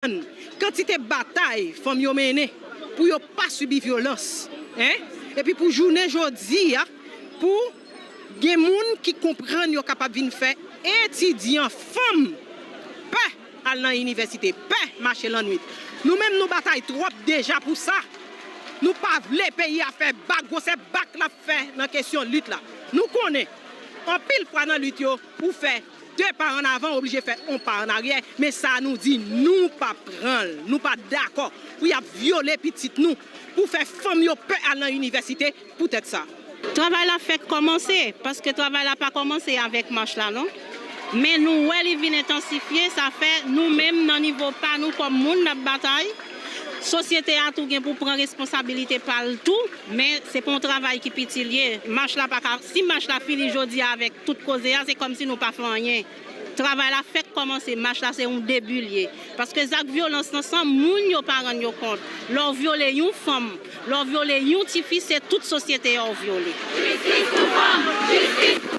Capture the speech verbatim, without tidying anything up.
konprann kantite batay fanm yo mennen pou yo pa sibi vyolans, en? Epi pou jounen jodi a, pou gen moun ki konprann yo kapab vin fè etidyan fanm pè al nan inivèsite, pè mache lannwit. Nou menm nou batay twòp deja pou sa. Nou pa vle peyi a fè bak, gwosè bak l ap fè nan kesyon lit la. Nou konnen, anpil fwa nan lit yo, ou fè de pa an avan, w oblije fè yon pa an aryè, men sa nou di, nou pa pran l, nou pa dakò pou y ap vyole pitit nou, pou fè fanm yo pè al nan inivèsite poutèt sa. Travay la fèk kòmanse, paske travay la pa kòmanse avèk mach la, non. Men nou wè li vin entansifye, sa fè nou menm nan nivo pa nou kòm moun n ap batay. Sosyete a tou gen pou pran responsabilite pa l tou, men se pa yon travay ki piti l ye. Mach la pa ka, si mach la fini jodi a avèk tout koze a, se kòmsi nou pa fè anyen. Travay la fèk kòmanse, mach la se yon debi l ye. Paske zak vyolans nan san moun yo pa rann yo kont. Lè w vyole yon fanm, lè w vyole yon tifi, se tout sosyete a w vyole. Jistis pou fanm! Jistis